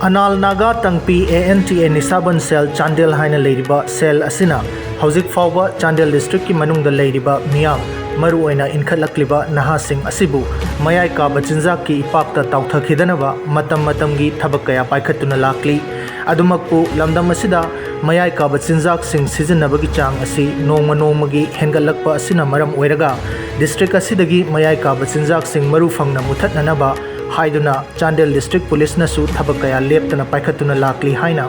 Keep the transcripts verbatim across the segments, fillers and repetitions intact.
ꯑꯅꯥꯜ ꯅꯥꯒꯥ ꯇꯪꯄꯤ A N T A ꯅꯤꯁꯥꯕꯟ cell Chandel ꯍꯥꯏꯅ ꯂꯩꯔꯤꯕ ꯁꯦꯜ ꯑꯁꯤꯅ ꯍꯧꯖꯤꯛ ꯐꯥꯎꯕ ꯆꯥꯟꯗꯦꯜ ꯗꯤꯁꯇ꯭ꯔꯤꯛꯀꯤ ꯃꯅꯨꯡꯗ ꯂꯩꯔꯤꯕ ꯃꯤꯌꯥꯝ, ꯃꯔꯨꯑꯣꯏꯅ ꯏꯟꯈꯠꯂꯛꯂꯤꯕ ꯅꯍꯥꯁꯤꯡ ꯑꯁꯤꯕꯨ ꯃꯌꯥꯏ ꯀꯥꯕ ꯆꯤꯟꯖꯥꯛꯀꯤ ꯏꯄꯥꯛꯇ ꯇꯥꯎꯊꯈꯤꯗꯅꯕ ꯃꯇꯝ ꯃꯇꯝꯒꯤ ꯊꯕꯛ ꯀꯌꯥ ꯄꯥꯏꯈꯠꯇꯨꯅ ꯂꯥꯛꯂꯤ꯫ ꯑꯗꯨꯃꯛꯄꯨ ꯂꯝꯗꯝ ꯑꯁꯤꯗ ꯃꯌꯥꯏ ꯀꯥꯕ ꯆꯤꯟꯖꯥꯛꯁꯤꯡ ꯁꯤꯖꯤꯟꯅꯕꯒꯤ ꯆꯥꯡ ꯑꯁꯤ ꯅꯣꯡꯃ ꯅꯣꯡꯃꯒꯤ ꯍꯦꯟꯒꯠꯂꯛꯄ ꯑꯁꯤꯅ ꯃꯔꯝ ꯑꯣꯏꯔꯒ ꯗꯤꯁꯇ꯭ꯔꯤꯛ ꯑꯁꯤꯗꯒꯤ ꯃꯌꯥꯏ ꯀꯥꯕ ꯆꯤꯟꯖꯥꯛꯁꯤꯡ ꯃꯔꯨ ꯐꯪꯅ ꯃꯨꯊꯠꯅꯅꯕ ꯍꯥꯏꯗꯨꯅ ꯆꯥꯟꯗꯦꯜ ꯗꯤꯁꯇ꯭ꯔꯤꯛ ꯄꯨꯂꯤꯁꯅꯁꯨ ꯊꯕꯛ ꯀꯌꯥ ꯂꯦꯞꯇꯅ ꯄꯥꯏꯈꯠꯇꯨꯅ ꯂꯥꯛꯂꯤ ꯍꯥꯏꯅ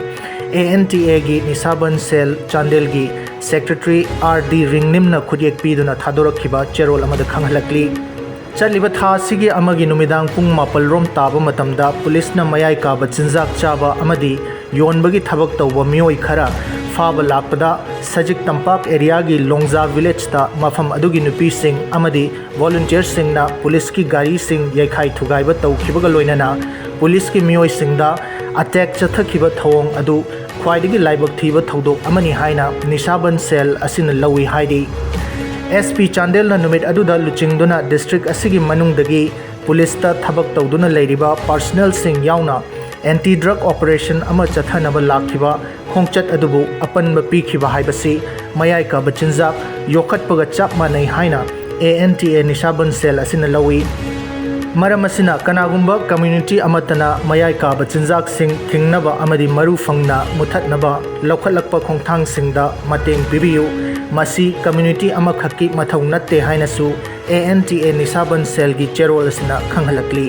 ꯑꯦ ꯑꯦꯟ ꯇꯤ ꯑꯦꯒꯤ ꯅꯤꯁꯥꯕꯟ ꯁꯦꯜ ꯆꯥꯟꯗꯦꯜꯒꯤ ꯁꯦꯀ꯭ꯔꯦꯇꯔꯤ ꯑꯥꯔ ꯗꯤ ꯔꯤꯡꯅꯤꯝꯅ ꯈꯨꯠꯌꯦꯛ ꯄꯤꯗꯨꯅ ꯊꯥꯗꯣꯔꯛꯈꯤꯕ ꯆꯦꯔꯣꯜ ꯑꯃꯗ ꯈꯪꯍꯜꯂꯛꯂꯤ꯫ ꯆꯠꯂꯤꯕ ꯊꯥ ꯑꯁꯤꯒꯤ ꯑꯃꯒꯤ ꯅꯨꯃꯤꯗꯥꯡ ꯄꯨꯡ ꯃꯥꯄꯜ ꯔꯣꯝ ꯇꯥꯕ ꯃꯇꯝꯗ ꯄꯨꯂꯤꯁꯅ ꯃꯌꯥꯏ ꯀꯥꯕ ꯆꯤꯟꯖꯥꯛ ꯆꯥꯕ ꯑꯃꯗꯤ ꯌꯣꯟꯕꯒꯤ ꯊꯕꯛ ꯇꯧꯕ ꯃꯤꯑꯣꯏ ꯈꯔ ꯐꯥꯕ ꯂꯥꯛꯄꯗ ꯁꯖꯤꯛ ꯇꯝꯄꯥꯛ ꯑꯦꯔꯤꯌꯥꯒꯤ ꯂꯣꯡꯖꯥ ꯚꯤꯂꯦꯖꯇ ꯃꯐꯝ ꯑꯗꯨꯒꯤ ꯅꯨꯄꯤꯁꯤꯡ ꯑꯃꯗꯤ ꯚꯣꯂꯨꯟꯇꯤꯌꯔꯁꯤꯡꯅ ꯄꯨꯂꯤꯁꯀꯤ ꯒꯥꯔꯤꯁꯤꯡ ꯌꯩꯈꯥꯏ ꯊꯨꯒꯥꯏꯕ ꯇꯧꯈꯤꯕꯒ ꯂꯣꯏꯅꯅ ꯄꯨꯂꯤꯁꯀꯤ ꯃꯤꯑꯣꯏꯁꯤꯡꯗ ꯑꯦꯇꯦꯛ ꯆꯠꯊꯈꯤꯕ ꯊꯧꯑꯣꯡ ꯑꯗꯨ ꯈ꯭ꯋꯥꯏꯗꯒꯤ ꯂꯥꯏꯕꯛ ꯊꯤꯕ ꯊꯧꯗꯣꯛ ꯑꯃꯅꯤ ꯍꯥꯏꯅ ꯅꯤꯁꯥꯕꯟ ꯁꯦꯜ ꯑꯁꯤꯅ ꯂꯧꯏ ꯍꯥꯏꯔꯤ꯫ ꯑꯦꯁ ꯄꯤ ꯆꯥꯟꯗꯦꯜꯅ ꯅꯨꯃꯤꯠ ꯑꯗꯨꯗ ꯂꯨꯆꯤꯡꯗꯨꯅ ꯗꯤꯁꯇ꯭ꯔꯤꯛ ꯑꯁꯤꯒꯤ ꯃꯅꯨꯡꯗꯒꯤ ꯄꯨꯂꯤꯁꯇ ꯊꯕꯛ ꯇꯧꯗꯨꯅ ꯂꯩꯔꯤꯕ ꯄꯥꯔꯁꯅꯦꯜꯁꯤꯡ ꯌꯥꯎꯅ ꯑꯦꯟꯇꯤ ꯗ꯭ꯔꯒ ꯑꯣꯄꯔꯦꯁꯟ ꯑꯃ ꯆꯠꯊꯅꯕ ꯂꯥꯛꯈꯤꯕ ꯈꯣꯡꯆꯠ ꯑꯗꯨꯕꯨ ꯑꯄꯟꯕ ꯄꯤꯈꯤꯕ ꯍꯥꯏꯕꯁꯤ ꯃꯌꯥꯏ ꯀꯥꯕ ꯆꯤꯟꯖꯥꯛ ꯌꯣꯛꯈꯠꯄꯒ ꯆꯞ ꯃꯥꯟꯅꯩ ꯍꯥꯏꯅ ꯑꯦ ꯑꯦꯟ ꯇꯤ ꯑꯦ ꯅꯤꯁꯥꯕꯟ ꯁꯦꯜ ꯑꯁꯤꯅ ꯂꯧꯏ꯫ ꯃꯔꯝ ꯑꯁꯤꯅ ꯀꯅꯥꯒꯨꯝꯕ ꯀꯝꯃ꯭ꯌꯨꯅꯤꯇꯤ ꯑꯃꯠꯇꯅ ꯃꯌꯥꯏ ꯀꯥꯕ ꯆꯤꯟꯖꯥꯛꯁꯤꯡ ꯊꯤꯡꯅꯕ ꯑꯃꯗꯤ ꯃꯔꯨ ꯐꯪꯅ ꯃꯨꯊꯠꯅꯕ ꯂꯧꯈꯠꯂꯛꯄ ꯈꯣꯡꯊꯥꯡꯁꯤꯡꯗ ꯃꯇꯦꯡ ꯄꯤꯕꯤꯌꯨ꯫ ꯃꯁꯤ ꯀꯝꯃ꯭ꯌꯨꯅꯤꯇꯤ ꯑꯃꯈꯛꯀꯤ ꯃꯊꯧ ꯅꯠꯇꯦ ꯍꯥꯏꯅꯁꯨ ꯑꯦ ꯑꯦꯟ ꯇꯤ ꯑꯦ ꯅꯤꯁꯥꯕꯟ ꯁꯦꯜꯒꯤ ꯆꯦꯔꯣꯜ ꯑꯁꯤꯅ ꯈꯪꯍꯜꯂꯛꯂꯤ꯫